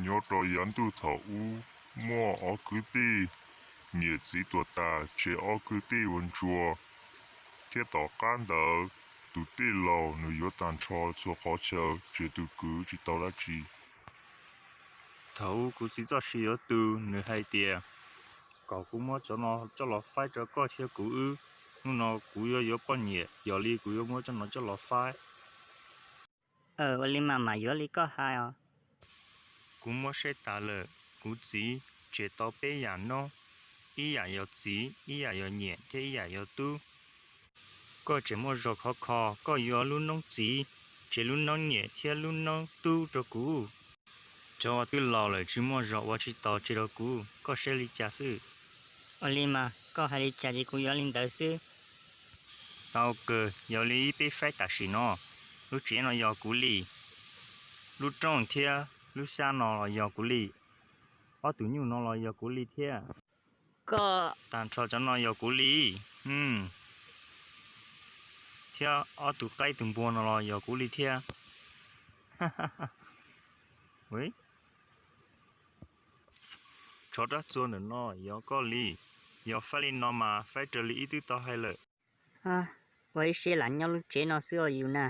Nyob rau yav ntuj thaum ub, muaj ob kwv tij niam txiv tuag tas tseg ob kwv tij ua ntsuag, thiab tom qab ntawd tus tij laug nws yuav tag nrho txhua qhov chaw tseg tus kwv tsis tau dab tsi. Thaum ub kuv txiv txoj sia yuav tu, nws hais tias kom kuv muab cov no coj los faib rau koj thiab kuv wb. Hnub no kuv yuav yuav poj niam, yog li kuv yuav muab cov no coj los faib. Ua li mas mam yuav li koj hais os. Kuv muab saib tas lawm, kuv txiv tseg tau peb yam noob, ib yam yog txiv, ib yam yog niam thiab ib yam yog tub. Koj tseem muaj zog khov kho, koj yuav lub noob txiv, tseg lub noob niam thiab lub noob tub rau kuv. Cov uas twb laus lawm tsis muaj zog ua tsis tau tseg rau kuv, koj saib li cas xwb. Ua li mas koj hais li cas ces kuv yuav li ntawd xwb. Tau kawg, yog li peb faib tam sim no, lub tsev no yog kuv li, lub roob thiab lub xyab no los yog kuv li, ob tug nyuj no los yog kuv li thiab. Koj, tag nrho cov no yog kuv li, thiab ob tug qaib tus npua no los yog kuv li thiab. Tsov rab txuas ntawm no yog koj li, yog faib li no mas faib raws li wb twb tau hais lawm. Ua ib siab lam nyob lub tsev no xwb os yus na,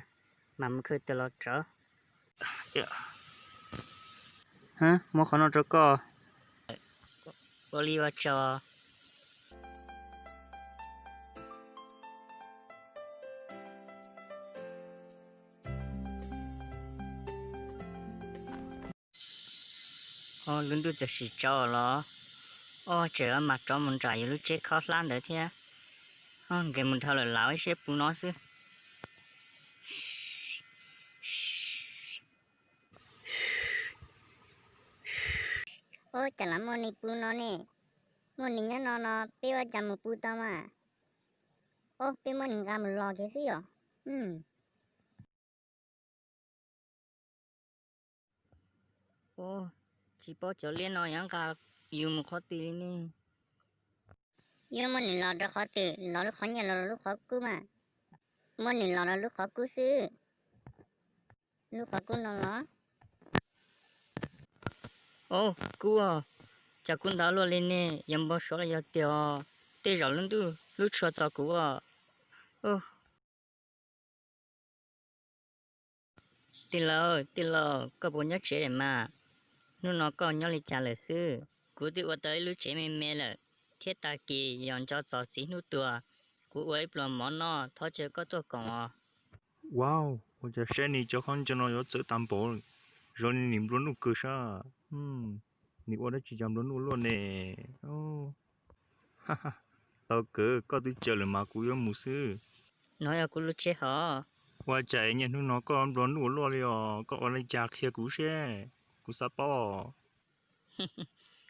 mam mus khaws tawm los tso. Muab qhov no rau koj. Ua li ua tsaug. Lub ntuj txawm sim tsaus los, ob tseem mas rov mus nram yus lub tsev khaub hlab ntawd thiab. Nkees mus dhau lawm, lam ua ib siab pw no xwb. Ub, cas lam muaj neeg pw no ne? Muaj neeg nyob no no peb ua cas mus pw tau mas? Ub, peb muab neeg nqa mus los kiag xwb yom. Ub, tsis paub cov liab no yuav nqa yus mus qhov twg li ne. Yuav muab nws los rau qhov twg? Los lub qhov nyiaj los lub qhov kub mas? Muab nws los rau lub qhov kub xwb. Lub qhov kub no los. Ub, kub, cas kub ntau luaj li ne? Yog npau suav los yog tiag? Tej zaum lub ntuj hlub tshua txog kuv os. Tij laug, tij laug, koj puas nyob tsev lawm mas? Hnub no koj nyob li cas lawm xwb? Kuv twb ua tau ib lub tsev me me lawm, thiab tag kis yog nco txog txiv hnub tuag, kuv ua ib pluas mov noj, thov caw koj tuaj koom os. Wow, ua cas saib nws cov khaub ncaws no yuav txawv tag npaum, zoo li nws nplua nuj kawg sab. Nws ua dab tsi cas nplua nuj luaj ne? Tau kawg, koj twb caw lawm mas kuv yuav mus xwb. No yog kuv lub tsev hov. Ua cas niaj hnub no koj nplua nuj ua luaj li os? Koj ua li cas qhia kuv seb, kuv xav paub.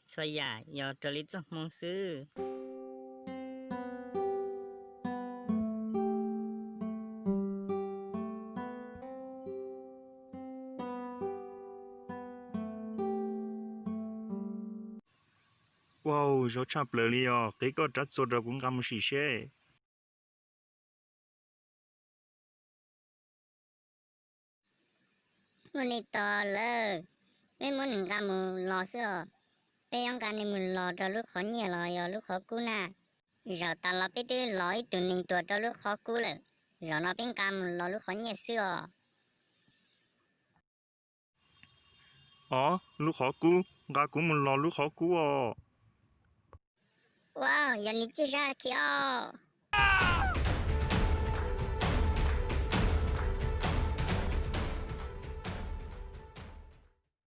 Txhua yam yog raws li txoj hmoo xwb. Wow, zoo tshaj plaws li os, qiv koj rab txuas rau kuv nqa mus sim seb. Muaj neeg tos lawm, peb muab nws nqa mus los xwb os. Peb yuav nqa nws mus los rau lub qhov nyiaj los yog lub qhov kub na. Zaum tas los peb twb los ib tug neeg tuag rau lub qhov kub lawm, zaum no peb nqa mus los lub qhov nyiaj xwb os. Os, lub qhov kub, nqa kuv mus los lub qhov kub os. Ua, yog nws ciaj zaj khi os.